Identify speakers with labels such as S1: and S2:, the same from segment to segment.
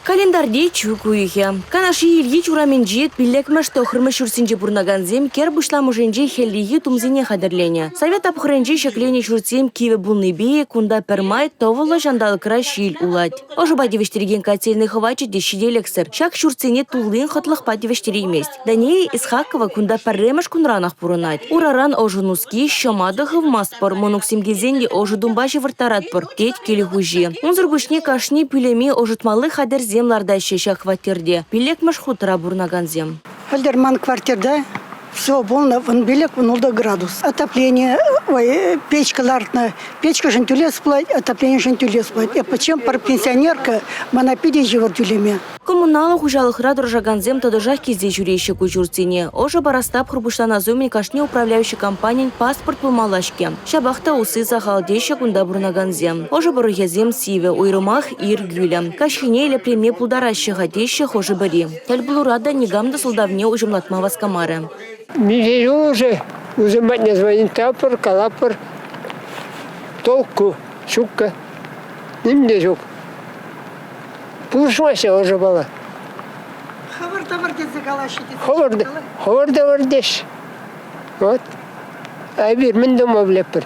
S1: Календарьте чӳк уйӑхӗ. Канашри Ильич урамӗнчи пиллӗкмӗш тӑххӑрмӗш ҫуртсенче пурӑнакансем кӗр пуҫламӑшӗнче хӗллехи тумсене хатӗрленӗ. Совет тапхӑрӗнче ҫӗкленӗ ҫуртсем кивӗ пулнипе кунта пӗрмай тӑвӑллӑ ҫанталӑкра ҫил улать. Ӑшӑпа тивӗҫтерекен котельнӑй хӑвачӗ те ҫителӗксӗр. Ҫак ҫуртсене туллин хӑтлӑхпа тивӗҫтереймест. Дания Исхакова кунта пӗрремӗш кунранах пурӑнать. Ураран ӑшӑ нуски, ҫӑматӑ хывмастпӑр, мӑнуксем килсен те ӑшӑ тумпа ҫывӑрттаратпӑр, тет кил хуҫи. Унсӑр пуҫне кашни пӳлӗме ӑшӑтмалли хатӗрсем лартаҫҫӗ ҫак хваттерте пиллӗкмӗш хутра пурӑнакансем.
S2: Пӗлтӗр ман квартирта все пулнӑ, 15, 16 градус. Отопление, ой, печка лартнӑ. Печкӑшӑн тӳлес пулать, отопленишӗн тӳлес пулать. Эпӗ чем пӗр пенсионерка, мана питӗ йывӑр тӳлеме.
S1: Коммуналлӑ хуҫалӑхра тӑрӑшакансем тӑтӑшах килсе ҫӳреҫҫӗ ку ҫуртсене. Ӑшӑ парас тапхӑр пуҫланас умӗн кашни управляющи компанин паспорт пулмалла-ҫке. Ҫапах та усси сахал теҫҫӗ кунта пурӑнакансем. Ӑшӑ пӑрӑхӗсем сивӗ, уйрӑмах ир кӳлӗ. Каҫхине лӗпреме пултараҫҫӗ-ха теҫҫӗ хӑшӗ-пӗри. Тӗл пулура та никам та сӑлтавне уҫӑмлатма васкамарӗ.
S3: Миҫе ҫул уже вӗсем патне звонить тӑватпӑр, калатпӑр. Толку ҫуккӑ. Ним те ҫук. Пулӑшмаҫҫӗ ӑшӑпала.
S2: Хӑвӑр тӑвӑр тесе калаҫҫӗ тесе.
S3: Хӑвӑр, хӑвӑр тӑвӑр теҫ. Вот. А эпир мӗн тума пӗлетпӗр?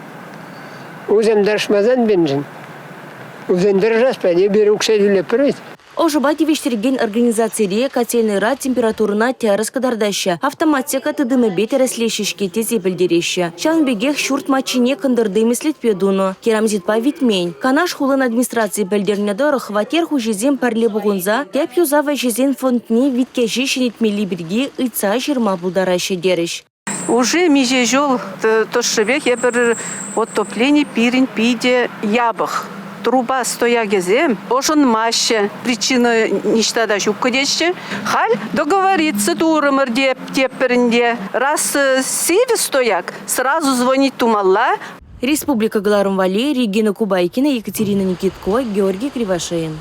S3: Усем тӑрӑшмасан пирӗншӗн. Усем тӑрӑшас пулать, эпир укҫа тӳлетпӗр вӗт.
S1: Ӑшӑпа тивӗҫтерекен организацире котельнӑйра температурӑна тӗрӗс кӑтартаҫҫӗ, автоматика тытӑмӗпе тӗрӗслеҫҫӗ-ҫке тесе пӗлтереҫҫӗ. Ҫавӑн пекех ҫурт маччине кӑнтӑрти меслетпе тунӑ, керамзитпа витмен. Канаш хулин администрацийӗ пӗлтернӗ тӑрӑх, хваттер хуҫисем пӗрле пухӑнса тӗп юсав ӗҫӗсен фондне виткӗҫе ҫӗнетмелли пирки ыйтса ҫырма пултараҫҫӗ терӗҫ.
S4: Уже миҫе ҫул тӑршшӗпех эпир отоплени пирӗн питӗ япӑх. Труба стоякӗсем ӑшӑнмаҫҫӗ, причина ниҫта та ҫуккӑ теҫҫӗ. Халь договориться турӑмӑр теппӗр ӗнтӗ. Раз сивӗ стояк, сразу звонить тумалла.
S1: Республика кӑларӑм валли Регина Кубайкина, Екатерина Никиткова, Георгий Кривошеин.